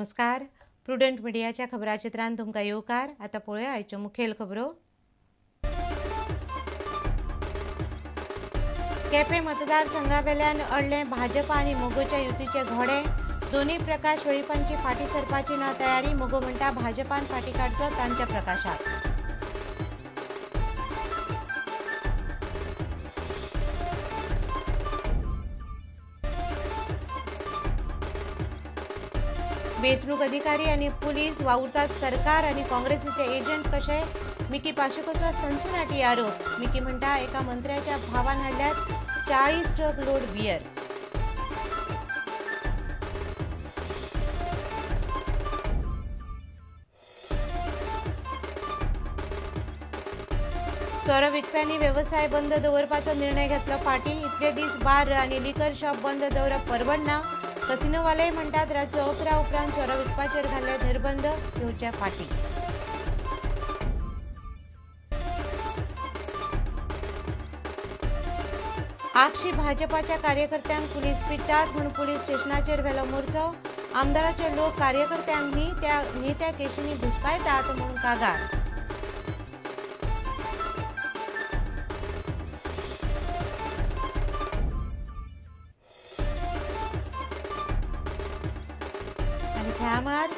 नमस्कार, प्रुडंट मिडियाच्या खबराचित्रान तुमकां येवकार. आतां पळोवया आयच्यो मुखेल खबरो. केपें मतदारसंघावेल्यान अडलें भाजपा आनी मगोच्या युतीचे घोडे. दोनूय प्रकाश वेळीपांची फाटी सरपाची ना तयारी. मगो म्हणटा भाजपान फाटी काडचो तांच्या प्रकाशाक. वेंचणूक अधिकारी आनी पुलीस वावुरतात सरकार आनी काँग्रेसीचे एजंट कशे, मिकी पाशेकोचो सनसनाटी आरोप. मिकी म्हणटा एका मंत्र्याच्या भावान हाडल्यात 40 ट्रक लोड बियर. सोरो विकप्यांनी वेवसाय बंद दवरपाचो निर्णय घेतलो फाटीं. इतले दीस बार आनी लिकर शॉप बंद दवरप परवडना. कसिनोवालेय म्हणटात रातचो 11 उपरांत सोरो विकपाचेर घाल्ले निर्बंध घेवचे फाटीं. आगशी भाजपाच्या कार्यकर्त्यांक पुलीस पिट्टात म्हूण पुलीस स्टेशनाचेर व्हेलो मोर्चो. आमदाराचे लोक कार्यकर्त्यांक न्ही त्या केशींनी घुसपायतात म्हूण कागाळ. खेळामळार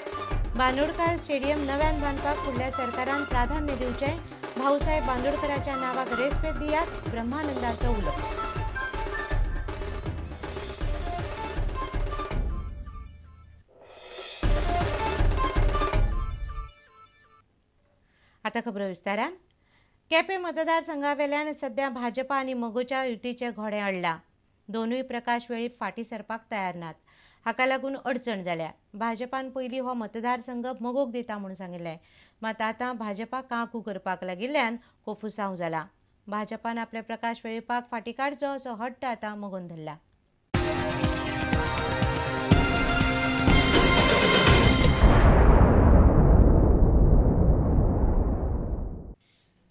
बांदोडकार स्टेडियम नव्यान बांदपाक फुडल्या सरकारान प्राधान्य दिवचें. भाऊसाहेब बांदोडकराच्या नांवाक रेस्पेद दियात, ब्रह्मानंदाचो उलो. आतां खबरो विस्तारान. केपें मतदारसंघावेल्यान सध्या भाजपा आनी मगोच्या युतीचे घोडे अडला. दोनूय प्रकाश वेळीप फाटीं सरपाक तयार नात. हाका लागून अडचण जाल्या. भाजपान पयलीं हो मतदारसंघ मगोक दिता म्हूण सांगिल्लें, मात आतां भाजपा काकू करपाक लागिल्ल्यान कोफुसांव जाला. भाजपान आपल्या प्रकाश वेळीपाक फाटीं काडचो असो हट्ट आतां मगोन धरला.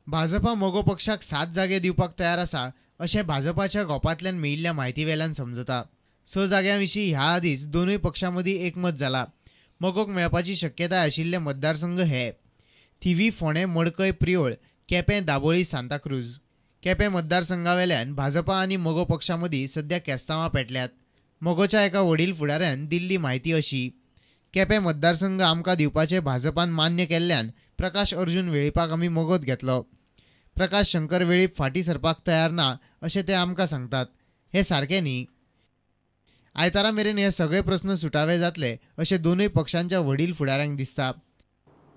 भाजपा मगो पक्षाक 7 जागे दिवपाक तयार आसा अशें भाजपाच्या गोपांतल्यान मेळिल्ल्या म्हायती वेल्यान समजता. 6 जाग्यां विशीं ह्या आदींच दोनूय पक्षां मदीं एकमत जाला. मगोक मेळपाची शक्यताय आशिल्ले मतदारसंघ हे थिवी, फोंडें, मडकय, प्रियोळ, केपें, दाबोळी, सांताक्रूज. केपें मतदारसंघावेल्यान भाजपा आनी मगो पक्षां मदीं सध्या केस्तांवां पेटल्यात. मगोच्या एका वडील फुडाऱ्यान दिल्ली म्हायती अशी: केपें मतदारसंघ आमकां दिवपाचें भाजपान मान्य केल्ल्यान प्रकाश अर्जुन वेळीपाक आमी मगोत घेतलो. प्रकाश शंकर वेळीप फाटीं सरपाक तयार ना अशें ते आमकां सांगतात. हें सारकें न्ही. आयतारा मेरेन हे सगळे प्रस्न सुटावे जातले अशें दोनूय पक्षांच्या वडील फुडाऱ्यांक दिसता.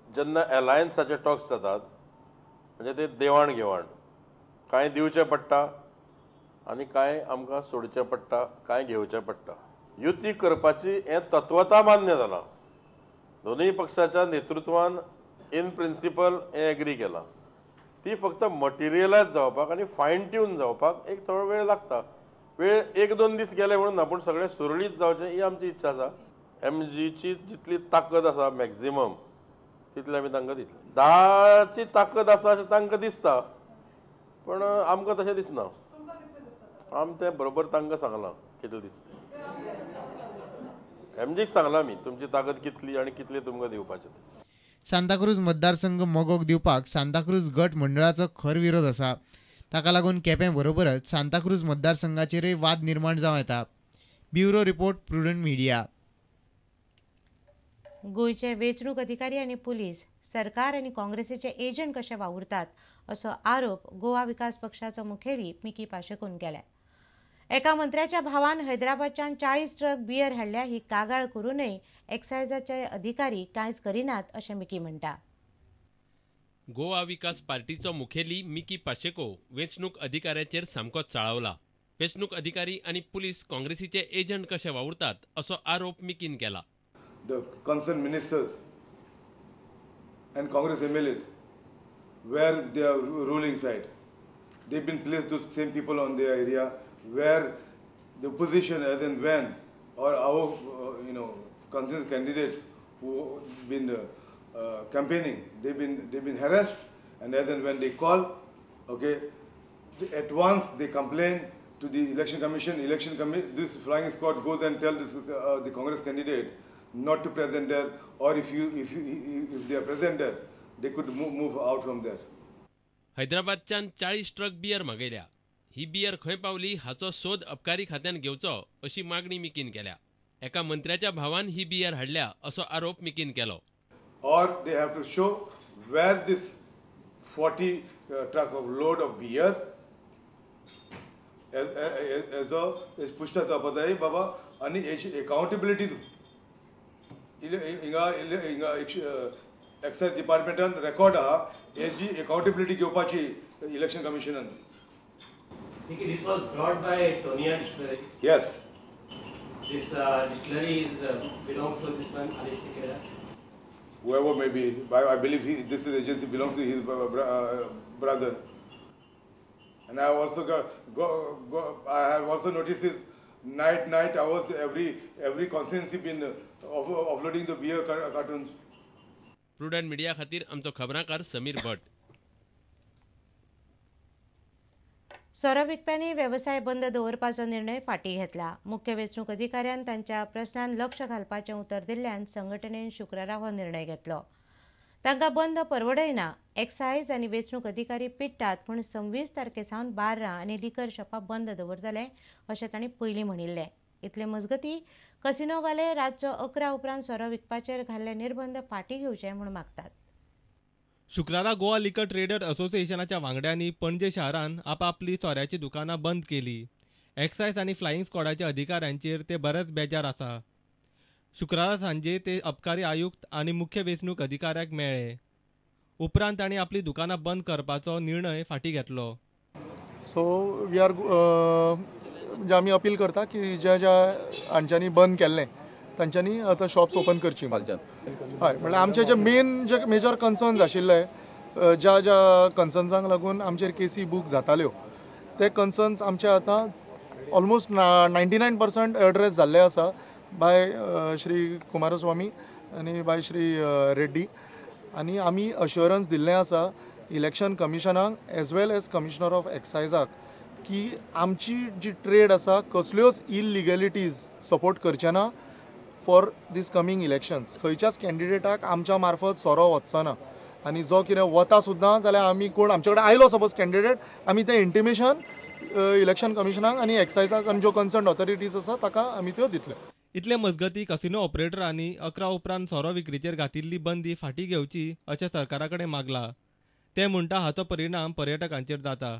जेन्ना अलायन्साचे टॉक्स जातात म्हणजे ते देवाण घेवाण, कांय दिवचें पडटा आनी कांय आमकां सोडचें पडटा, कांय घेवचें पडटा. युती करपाची हें तत्वता मान्य जालां. दोनूय पक्षाच्या नेतृत्वान इन प्रिंसिपल हें एग्री केलां. ती फक्त मटिरियलायज जावपाक आनी फायन ट्यून जावपाक एक थोडो वेळ लागता. वेळ 1-2 दीस गेले म्हणून ना, पूण सगळें सुरळीत जावचें ही आमची इच्छा आसा. एमजीची जितली ताकद आसा मॅक्झिमम तितली आमी तांकां दितले. 10ची ताकद आसा अशें तांकां दिसता, पूण आमकां तशें दिसना. आमी तें बरोबर तांकां सांगलां कितलें दिसता. एमजीक सांगलां आमी तुमची ताकद कितली आनी कितली तुमकां दिवपाचें. सांताक्रूज मतदारसंघ मगोक दिवपाक सांताक्रूज गट मंडळाचो खर विरोध आसा. ताका लागून केपें बरोबरच सांताक्रूज मतदारसंघाचेरय वाद निर्माण जावं येता. Bureau report, Prudent Media. गोंयचे वेंचणूक अधिकारी आनी पुलीस सरकार आनी काँग्रेसीचे एजंट कशे वावुरतात असो आरोप गोवा विकास पक्षाचो मुखेली मिकी पाशेकोन केला. एका मंत्र्याच्या भावान हैदराबादच्यान 40 ट्रक बियर हाडल्या ही कागाळ करूनय एक्सायजाचे अधिकारी कांयच करिनात अशें मिकी म्हणटा. गोवा विकास पार्टीचो मुखेली मिकी पाशेको वेंचणूक अधिकाऱ्याचेर सामकोच चाळवला. वेंचणूक अधिकारी आनी पुलीस काँग्रेसीचे एजंट कशे वावुरतात असो आरोप मिकीन केला. The concerned ministers and Congress MLAs where they are ruling side, they've been placed those same people on their area where the opposition as and when or our concerned candidates who been campaigning, they've been harassed, and as and when they call, okay, at once they complain to the election commission. This flying squad goes and tell this, the Congress candidate not to present there, or if they are present there, they could move out from there. हैदराबादच्यान 40 truck beer मागयल्या. ही beer खंय पावली हाचो सोद अबकारी खात्यान घेवचो अशी मागणी मिकीन केल्या. एका मंत्र्याच्या भावान ही बियर हाडल्या असो आरोप मिकीन केलो. Or they have to show where this 40 trucks of load of beers as a पुश्ता जावपा जाय बाबा. आनी हेची अकाउंटेबिलिटी हिंगा हिंगा एक्सायज डिपार्टमेंटान रेकॉर्ड आहा, हेजी अकाउंटेबिलिटी घेवपाची election कमिशनान. This was brought by Tonia Distillery. Yes. This distillery is belongs to this one Alice Sequeira. Whoever may be, I believe this agency belongs to his brother. And I have also I have also noticed his night hours every constituency been offloading the beer cartons. Prudent media खातीर आमचो खबराकार समीर भट. सोरो विकप्यांनी वेवसाय बंद दवरपाचो निर्णय फाटीं घेतला. मुख्य वेंचणूक अधिकाऱ्यान तांच्या प्रस्नान लक्ष घालपाचें उतर दिल्ल्यान संघटनेन शुक्रारा हो निर्णय घेतलो. तांकां बंद परवडयना. एक्सायज आनी वेंचणूक अधिकारी पिडटात म्हूण 26 तारखे सावन बार्रां आनी लिकर शॉपां बंद दवरतले अशें तांणी पयलीं म्हणिल्लें. इतले मजगतीं कसिनोवाले रातचो 11 उपरांत सोरो विकपाचेर घाल्ले निर्बंध फाटीं घेवचे म्हूण मागतात. शुक्रारा गोवा लिकर ट्रेडर असोसिएशनाच्या वांगड्यांनी पणजे शारान आपापली सोऱ्याची दुकानां बंद केली. एक्सायज आनी फ्लायिंग स्क्वॉडाच्या अधिकाऱ्यांचेर ते बरेच बेजार आसा. शुक्रारा सांजे ते अबकारी आयुक्त आनी मुख्य वेंचणूक अधिकाऱ्याक मेळ्ळे. उपरांत तांणी आपली दुकानां बंद करपाचो निर्णय फाटीं घेतलो. सो we are म्हणजे आमी अपील करता की ज्या ज्या हांच्यांनी बंद केल्लें तांच्यांनी आतां शॉप्स ओपन करची. हय, म्हणल्यार आमचे जे मेन जे मेजर कन्सर्न्स आशिल्ले, ज्या ज्या कन्सर्न्सांक लागून आमचेर केसी बूक जाताल्यो ते कन्सर्न्स आमचे आतां ऑलमोस्ट 99% एड्रेस जाल्ले आसा बाय श्री कुमारस्वामी आनी बाय श्री रेड्डी. आनी आमी अश्योरन्स दिल्लें आसा इलेक्शन कमिशनाक as well as commissioner of एक्सायजाक की आमची जी ट्रेड आसा कसल्योच इलिगलिटीज सपोर्ट करचे ना फॉर these coming elections. खंयच्याच कॅन्डिडेटाक आमच्या मार्फत सोरो वचचो ना आनी जो कितें वता सुद्दां जाल्यार आमी कोण आमचे कडेन आयलो सपोज कॅन्डिडेट, आमी तें इंटिमेशन इलेक्शन कमिशनाक आनी एक्सायजाक आनी ज्यो कन्सर्न ऑथॉरिटीज आसा ताका आमी त्यो दितले. इतले मजगती कसिनो ऑपरेटरांनी 11 उपरांत सोरो विक्रीचेर घातिल्ली बंदी फाटीं घेवची अशें सरकारा कडेन मागला. ते म्हणटा हाचो परिणाम पर्यटकांचेर जाता.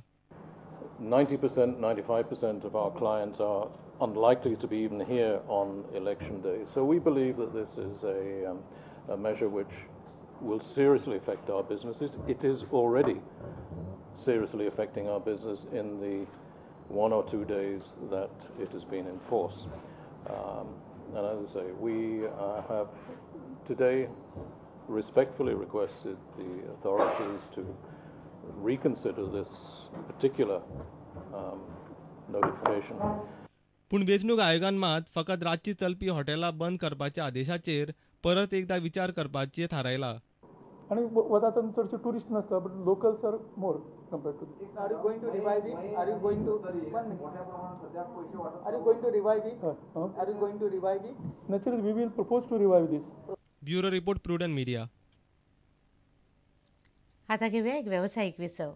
90%, 95% of our clients are unlikely to be even here on election day. So we believe that this is a measure which will seriously affect our businesses. It is already seriously affecting our business in the 1 or 2 days that it has been in force. And as I say, we have today respectfully requested the authorities to reconsider this particular notification. पूण वेंचणूक आयोगान मात फकत रातची चलपी हॉटेलां बंद करपाच्या आदेशाचेर परत एकदा विचार करपाचें थारायला. आनी वता तेन्ना चडशे टुरिस्ट नासता, but locals are more compared to. Are you going to revive it? Are you going to Are you going to revive it? Are you going to revive it? Naturally, we will propose to revive this. Bureau report, Prudent Media. आता घेऊया एक व्यावसायिक विसव.